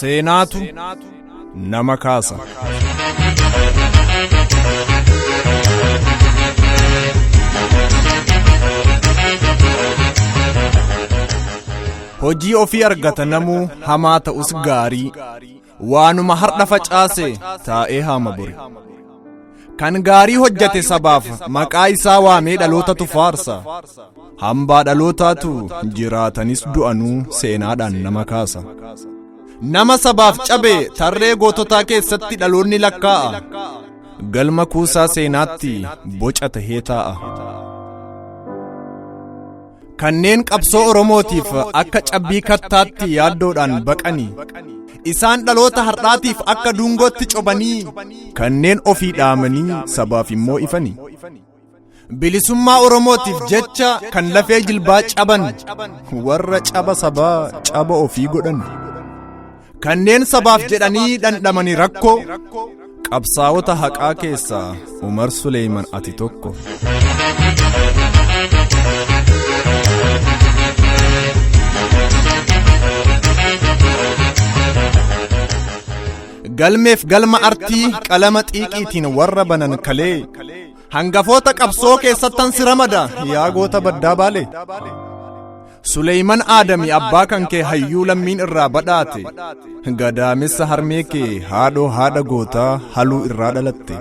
Seenaatu nama kaasa. Hojii ofii argata namuu hamaa ta'us gaarii, waanuma har'a facaase taa'ee haama bori. Kan gaarii hojjate sabaaf maqaa isaa waamee dhalootatu faarsa. Hambaa dhalootaatu jiraatanis du'anuu seenaadhaan nama kaasa. Nama sabaaf cabe tarree goototaa keessatti dhaloonni lakkaa'a. Galma kuusaa seenaatti boca tahee taa'a. Kanneen qabsoo Oromootiif akka cabbii kattaatti yaaddoodhaan baqanii, isaan dhaloota har'aatiif akka dungootti cobanii, kanneen ofii dhaamanii sabaaf immoo ifanii. Bilisummaa Oromootiif jecha kan lafee jilbaa caban, warra caba sabaa caba ofii godhan. Kanneen sabaaf jedhanii dhandhamani rakkoo, qabsaa'ota haqaa keessaa Umar Suleeyman ati tokko. Galmeef galma artii qalama xiiqiitiin warra banan kalee, hangafoota qabsoo keessattan si ramada yaa goota baddaa baale. Suleyman Aadami abbaa kan kee hayyuu lammiin irraa badhaate, gadaamessa harmee kee haadhoo haadha gootaa haluu irraa dhalatte.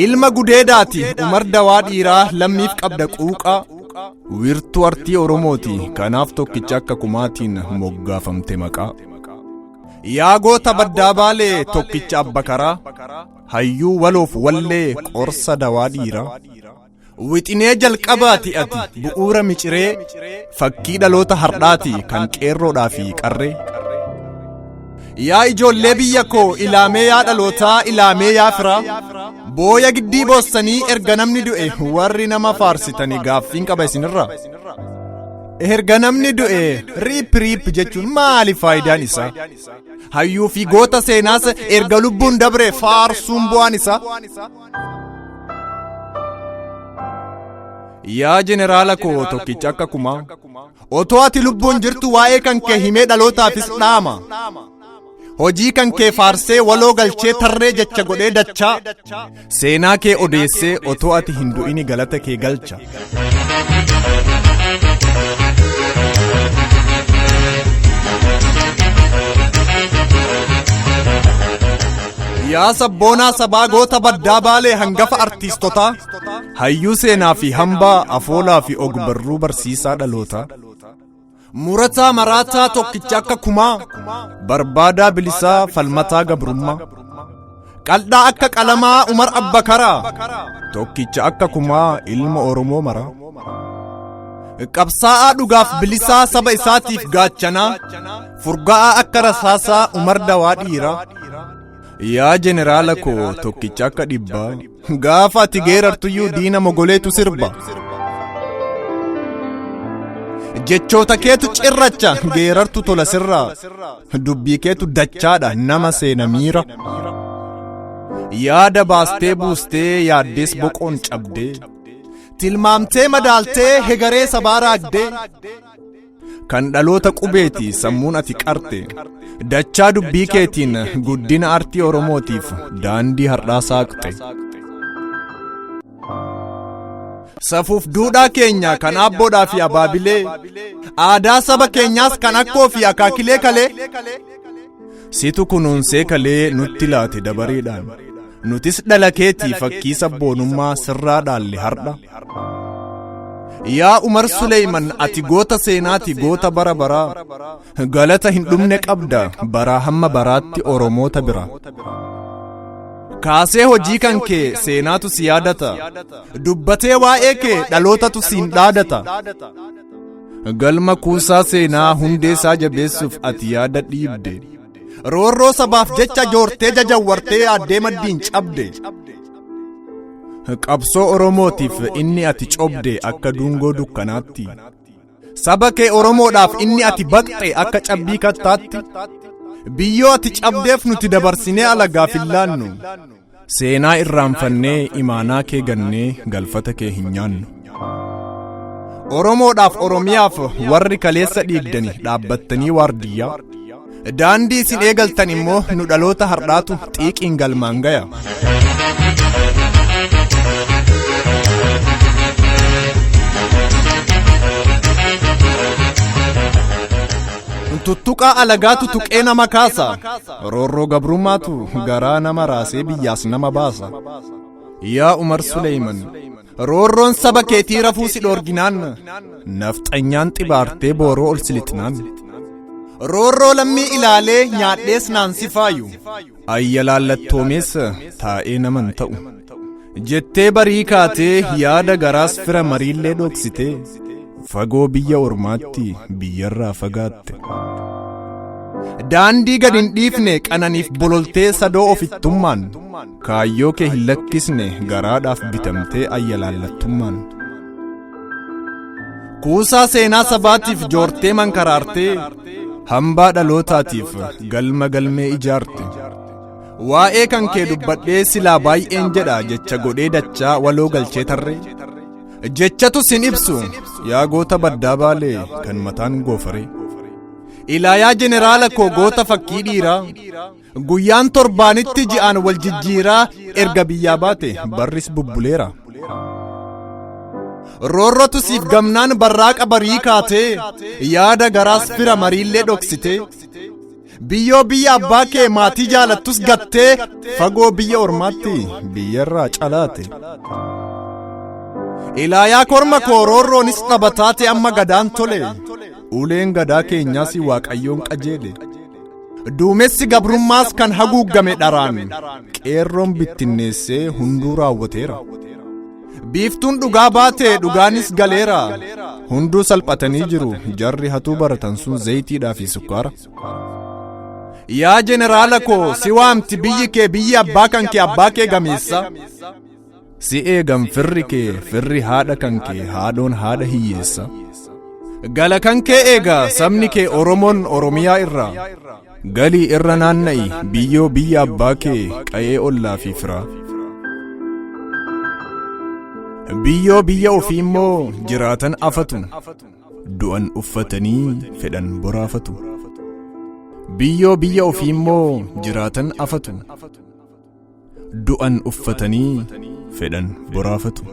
Ilma gudeedaati Umar dawaa dhiiraa lammiif qabda quuqaa, wiirtuu artii Oromooti kanaaf tokkicha akka kumaatiin moggaafamte maqaa. Yaa goota baddaa baalee tokkicha abba karaa, hayyuu waloof wallee qorsa dawaa dhiiraa. Wixinee jalqabaati ati bu'uura miciree, fakkii dhaloota har'aati kan qeerroodhaa fi qarree. Yaa ijoollee biyya koo ilaamee yaa dhalootaa ilaamee yaa firaa, booya giddii boossanii erga namni du'e warri nama faarsitanii gaaffiin qaba isinirraa. Erga namni du'e riip riip jechuun maali faayidaan isaa? Hayyuu fi goota seenaas erga lubbuun dabre faarsuun bu'aan isaa? Yaa jeneraala koo tokkicha akka kumaa, otoo ati lubbuun jirtu waa'ee kan kee himee dhalootaafis dhaama. Hojii kan kee faarsee waloo galchee tarree jecha godhee dachaa, seenaa kee odeessee otoo ati hin du'ini galata kee galcha. Yaa sabboonaa sabaa goota baddaa baalee hangafa artiistotaa, hayyuu seenaa fi hambaa afoolaa fi ogbarruu barsiisaa dhalootaa. Murataa maraataa tokkicha akka kumaa, barbaadaa bilisaa falmataa gabrummaa. Qal'aa akka qalamaa Umar Abbakaraa, tokkicha akka kumaa ilma Oromoo maraa. Qabsaa'aa dhugaaf bilisaa saba isaatiif gaachanaa, furga'aa akka rasaasaa Umar dawaa dhiiraa. Yaa jeneraala koo tokkicha akka dhibbaa, gaafa ati geerartuyyuu diina mogoleetu sirba. Jechoota keetu cirracha geerartu tola sirraa, dubbii keetu dachaadha nama seena miira. Yaada baastee buustee yaaddees boqoon cabdee, tilmaamtee madaaltee hegaree sabaa raagdee, kan dhaloota qubeeti sammuun ati qarte, dachaa dubbii keetiin guddina artii Oromootiif daandii har'aa saaqxe. Safuuf duudhaa keenya kan abboodhaa fi abaabilee, aadaa saba keenyaas kan akkoo fi akaakilee kalee, situ kunuunsee kalee nutti laate dabareedhaan. Nutis dhala keetii fakkii sabboonummaa sirraa dhaalle har'a. Yaa Umar Suleyman ati goota seenaati goota bara baraa, galata hin dhumne qabda baraa hamma baraatti Oromoota bira. Kaasee hojii kan kee seenaatu si yaadata, dubbatee waa'ee kee dhalootatu siin dhaadata. Galma kuusaa seenaa hundee isaa jabeessuuf ati yaada dhiibde. Roorroo sabaaf jecha joortee jajawwartee yaaddee maddiin cabde. Qabsoo Oromootiif inni ati cobde akka dungoo dukkanaatti. Saba kee Oromoodhaaf inni ati baqxe akka cabbii kattaatti. Biyyoo ati cabdeef nuti dabarsinee alagaaf hin laannu. Seenaa irraanfannee imaanaa kee gannee galfata kee hin nyaannu. Oromoodhaaf Oromiyaaf warri kaleessa dhiigdani dhaabbattanii waardiyyaa. Daandii isin eegaltan immoo nu dhaloota har'aatu xiiqiin galmaan gaya. Tuttuqaa alagaatu tuqee nama kaasa. Roorroo gabrummaatu garaa nama raasee biyyaas nama baasa. Yaa Umar Suleyman, roorroon saba keetii rafuu si dhoorginaan, nafxanyaan xibaartee booroo ol silixnaan. Roorroo lammii ilaalee nyaadhees naan si faayu. Ayya laallattoomees taa'ee naman ta'u. Jettee barii kaatee yaada garaas fira mariillee dhoksitee fagoo biyya ormaatti biyyarraa fagaatte. Daandii gad hin dhiifne qananiif bololtee sadoo ofittummaan, kaayyoo kee hin lakkisne garaadhaaf bitamtee ayya laallattummaan. Kuusaa seenaa sabaatiif joortee mankaraartee hambaa dhalootaatiif galma galmee ijaarte. Waa'ee kan kee dubbadhee silaa baay'een jedha jecha godhee dachaa waloo galchee tarree. Jechatu sin ibsu yaa goota baddaa Baalee kan mataan goofaree. Ilaayaa jeneraala koo goota fakkii dhiiraa, guyyaan torbaanitti ji'aan wal jijjiiraa, erga biyyaa baate barris bubbuleera. Roorrotu siif gamnaan barraaqa barii kaatee yaada garaas fira mariillee dhoksitee biyyoo biyya abbaa kee maatii jaalattus gattee fagoo biyya ormaatti biyyarraa calaate. Ilaayaa korma koo, roorroonis dhabataate amma gadaan tole, uleen gadaa keenyaas waaqayyoon qajeele. Duumessi gabrummaas kan haguuggame dharaan qeerroon bittinneessee hunduu raawwateera. Biiftuun dhugaa baate, dhugaanis galeera. Hunduu salphatanii jiru jarri hatuu baratan sun zayitiidhaa fi sukkaara. Yaa jeneraala koo, si waamti biyyi kee, biyyi abbaa kan kee, abbaa kee gameessa. Si eegan firri kee, firri haadha kan kee, haadhoon haadha hiyyeessa. Gala kan kee eega sabni kee Oromoon Oromiyaa irraa. Galii irra naanna'i biyyoo biyya abbaa kee, qa'ee ollaa fi firaa. Biyyoo biyya ofii immoo jiraatan afatu, du'an uffatanii fedhan boraafatu. Biyyoo biyya ofii immoo jiraatan afatu, du'an uffatanii fedhan boraafatu.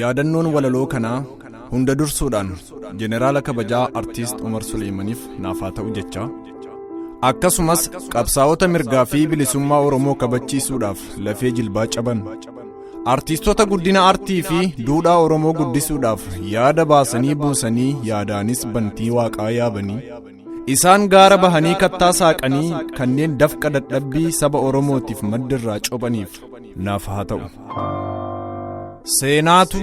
Yaadannoon walaloo kanaa hunda dursuudhaan jeneraala kabajaa Artiist Umar Suleemaniif naaf haa ta'u jecha, akkasumas qabsaa'ota mirgaa fi bilisummaa Oromoo kabachiisuudhaaf lafee jilbaa caban, artiistota guddina artii fi duudhaa Oromoo guddisuudhaaf yaada baasanii buusanii, yaadaanis bantii waaqaa yaabanii, isaan gaara bahanii kattaa saaqanii, kanneen dafqa dadhabbii saba Oromootiif maddirraa cophaniif naaf haa ta'u. Seenaatu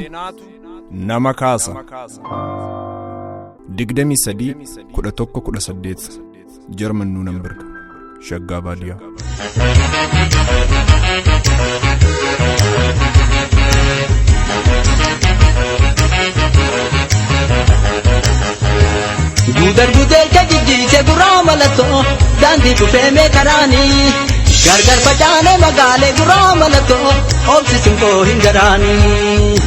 nama kaasa. 23 11 18, Jarman Nuunanberg, Shaggaa Baadiyaa. Gudar gudeelcha jijjiise guraa mallattoo daandii cufeemee karaanii, gargar facaanee magaalee guraa mallattoo obsisuun koo hin garaanii.